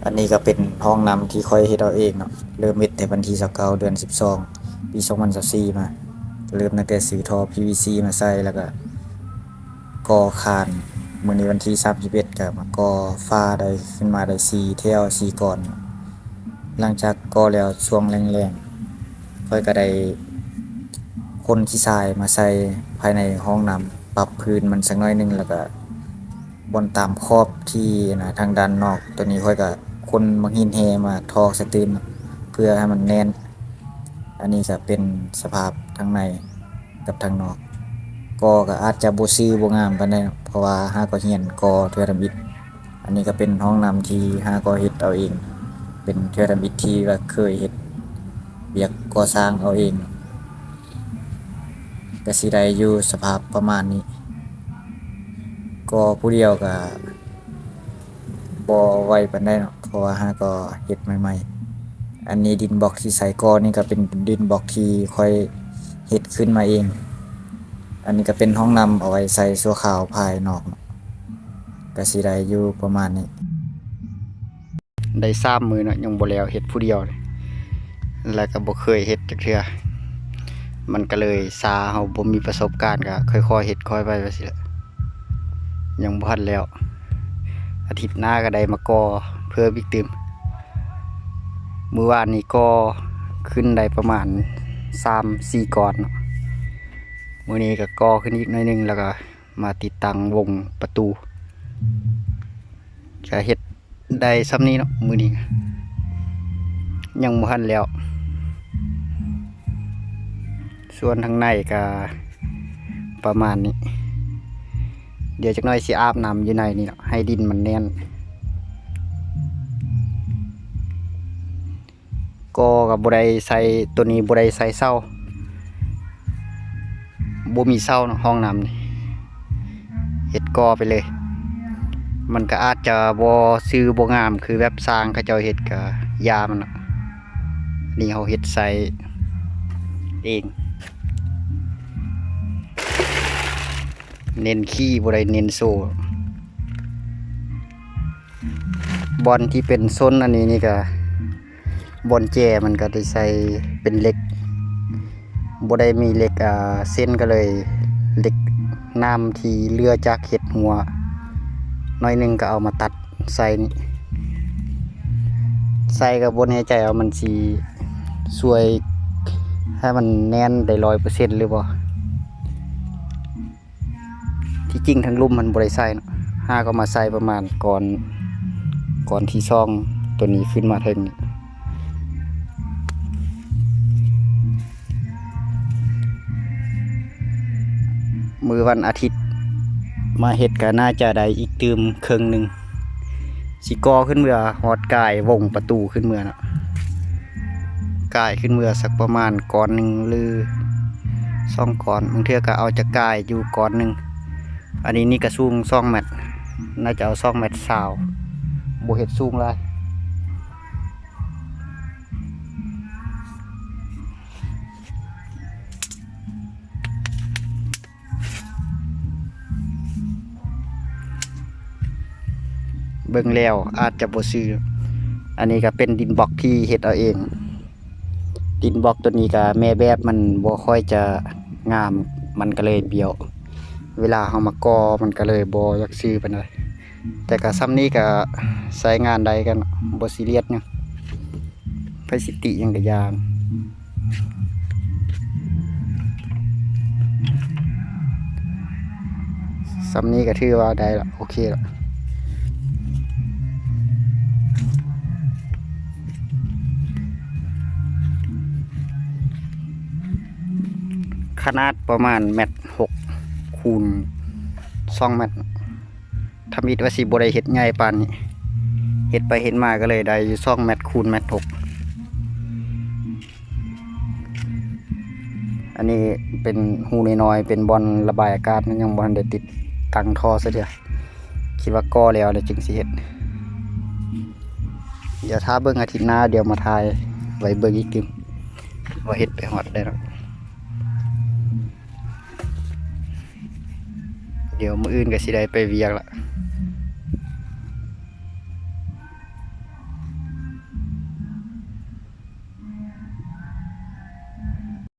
ອັນນີ້ກໍເປັນຫ້ອງນ້ຳທີ່ຂ້ອຍເຮັດເອົາເອງເນາະ, ເລີ່ມເຮັດແຕ່ວັນທີຊາວເກົ້າ ເດືອນສິບສອງ ປີສອງພັນຊາວສີ່ມາ, ເລີ່ມຕັ້ງແຕ່ຊື້ທໍ່ ພີວີຊີ ມາໃສ່ ແລ້ວກໍກໍ່ຄານ. ມື້ນີ້ວັນທີສາມສິບເອັດ ກໍມາກໍ່ຝາໄດ້ ຂຶ້ນມາໄດ້ສີ່ແຖວ ສີ່ກ້ອນ. ຫຼັງຈາກກໍ່ແລ້ວ ຊ່ວງແລງໆ ຂ້ອຍກໍໄດ້ຂົນຂີ້ຊາຍມາໃສ່ພາຍໃນຫ້ອງນ້ຳ, ປັບພື້ນມັນສັກໜ້ອຍໜຶ່ງ ແລ້ວກໍ ບ່ອນຕາມຂອບທີ່ນະ ທາງດ້ານນອກ ໂຕນີ້ຂ້ອຍກໍຂົນບັກຫີນແຮ່ມາຖອກໃສ່ຕື່ມ ເພື່ອໃຫ້ມັນແໜ້ນ. ອັນນີ້ກໍເປັນສະພາບທາງໃນກັບທາງນອກ. ກໍ ກໍອາດຈະບໍ່ຊື່ບໍ່ງາມປານໃດເນາະ ເພາະວ່າຫາກໍຮຽນກໍ່ເທື່ອທຳອິດ. ອັນນີ້ກໍເປັນຫ້ອງນ້ຳທີ່ຫາກໍເຮັດເອົາເອງ ເປັນເທື່ອທຳອິດທີ່ວ່າເຄີຍເຮັດວຽກກໍ່ສ້າງເອົາເອງ. ກະຊິໄດ້ຢູ່ສະພາບປະມານນີ້. ກໍ່ຜູ້ດຽວກະບໍ່ໄວປານໃດເນາະ ເພາະວ່າຫາກໍເຮັດໃໝ່ໆ. ອັນນີ້ດິນບລັອກທີ່ໃສ່ກໍ່ນີ້ກະເປັນດິນບລັອກທີ່ຂ້ອຍເຮັດຂຶ້ນມາເອງ. ອັນນີ້ກະເປັນຫ້ອງນ້ຳເອົາໄວ້ໃສ່ຊົ່ວຄາວພາຍນອກເນາະ. ກະຊິໄດ້ຢູ່ປະມານນີ້. ໄດ້ສາມມື້ເນາະ ຍັງບໍ່ແລ້ວ ເຮັດຜູ້ດຽວ ແລ້ວກໍບໍ່ເຄີຍເຮັດຈັກເທື່ອ ມັນກໍເລີຍຊ້າ. ເຮົາບໍ່ມີປະສົບການ ກໍຄ່ອຍໆເຮັດຄ່ອຍໄປວ່າຊີ້ແຫຼະ ຍັງບໍ່ທັນແລ້ວ. ອາທິດໜ້າກໍໄດ້ມາກໍ່ເພີ່ມອີກຕື່ມ. ມື້ວານນີ້ກໍ່ຂຶ້ນໄດ້ປະມານສາມສີ່ກ້ອນເນາະ, ມື້ນີ້ກໍກໍ່ຂຶ້ນອີກໜ້ອຍໜຶ່ງ ແລ້ວກໍມາຕິດຕັ້ງວົງປະຕູ. ກະເຮັດໄດ້ຊ່ຳນີ້ເນາະ ມື້ນີ້ຍັງບໍ່ທັນແລ້ວ. ສ່ວນທາງໃນກະປະມານນີ້. ດຽວຈັກໜ້ອຍຊິອາບນ້ຳຢູ່ໃນນີ້ເນາະ ໃຫ້ດິນມັນແໜ້ນ. ກໍ ກໍບໍ່ໄດ້ໃສ່ ໂຕນີ້ບໍ່ໄດ້ໃສ່ເສົາ ບໍ່ມີເສົາເນາະ ຫ້ອງນ້ຳນີ້ ເຮັດກໍໄປເລີຍ. ມັນກໍອາດຈະບໍ່ຊື່ບໍ່ງາມ ຄືແບບຊ່າງເຂົາເຈົ້າເຮັດ ກໍຢ່າມັນເນາະ. ນີ້ເຮົາເຮັດໃສ່ເອງ ເນັ້ນຄີ ບໍ່ໄດ້ເນັ້ນໂສ້. ບ່ອນທີ່ເປັນຊົນອັນນີ້ນີ້ກະ ບ່ອນແຈມັນກະໄດ້ໃສ່ເປັນເຫຼັກ ບໍ່ໄດ້ມີເຫຼັກ ອ່າ ເສັ້ນ ກະເລີຍເຫຼັກໜາມທີ່ເຫຼືອຈາກເຮັດຮົ່ວໜ້ອຍໜຶ່ງ ກະເອົາມາຕັດໃສ່ນີ້. ໃສ່ກະບໍ່ແນ່ໃຈວ່າມັນຊິຊ່ວຍໃຫ້ມັນແໜ້ນໄດ້ຮ້ອຍເປີເຊັນຫຼືບໍ່. ທີ່ຈິງທາງລຸ່ມມັນບໍ່ໄດ້ໃສ່ເນາະ ຫາກໍມາໃສ່ປະມານກ້ອນ ກ້ອນທີສອງ ໂຕນີ້ຂຶ້ນມາເທິງນີ້. ມື້ວັນອາທິດມາເຮັດກໍໜ້າຈະໄດ້ອີກຕື່ມເຄິ່ງໜຶ່ງ. ຊິກໍ່ຂຶ້ນເມືອຮອດກາຍວົງປະຕູຂຶ້ນເມືອເນາະ, ກາຍຂຶ້ນເມືອສັກປະມານກ້ອນໜຶ່ງ ຫຼື ສອງກ້ອນ, ບາງເທື່ອກໍເອົາຈາກກາຍຢູ່ກ້ອນໜຶ່ງ. ອັນນີ້ນີ້ກໍສູງສອງແມັດ, ໜ້າຈະເອົາສອງແມັດຊາວ, ບໍ່ເຮັດສູງຫຼາຍ. ເບິ່ງແລ້ວອາດຈະບໍ່ຊື່. ອັນນີ້ກໍເປັນດິນບລັອກທີ່ເຮັດເອົາເອງ. ດິນບລັອກໂຕນີ້ກໍແມ່ແບບມັນບໍ່ຄ່ອຍຈະງາມ, ມັນກໍເລີຍບ້ຽວ. ເວລາເຮົາມາກໍ່ມັນກໍເລີຍບໍ່ຢາກຊື່ປານໃດ. ແຕ່ກໍຊ່ຳນີ້ກໍໃຊ້ງານໄດ້, ກໍບໍ່ຊີຣຽສຫຍັງ, ໃຜຊິຕິຫຍັງກໍຢ່າ. ຊ່ຳນີ້ກໍຖືວ່າໄດ້ລະ, ໂອເຄລະ. ຂະໜາດປະມານແມັດຫົກຄູນສອງແມັດ. ທຳອິດວ່າຊິບໍ່ໄດ້ເຮັດໃຫຍ່ປານນີ້, ເຮັດໄປເຮັດມາກໍເລີຍໄດ້ຢູ່ສອງແມັດຄູນແມັດຫົກ. ອັນນີ້ເປັນຮູນ້ອຍໆ ເປັນບ່ອນລະບາຍອາກາດ, ຍັງບໍ່ທັນໄດ້ຕິດຕັ້ງທໍ່ຊະເທື່ອ. ຄິດວ່າກໍ່ແລ້ວແລ້ວຈຶ່ງຊິເຮັດ. ດຽວຖ້າເບິ່ງອາທິດໜ້າ, ດຽວມາຖ່າຍໄວ້ເບິ່ງອີກຕື່ມ ວ່າເຮັດໄປຮອດໃດແລ້ວ. ດຽວມື້ອື່ນກໍຊິໄດ້ໄປວຽກລະ.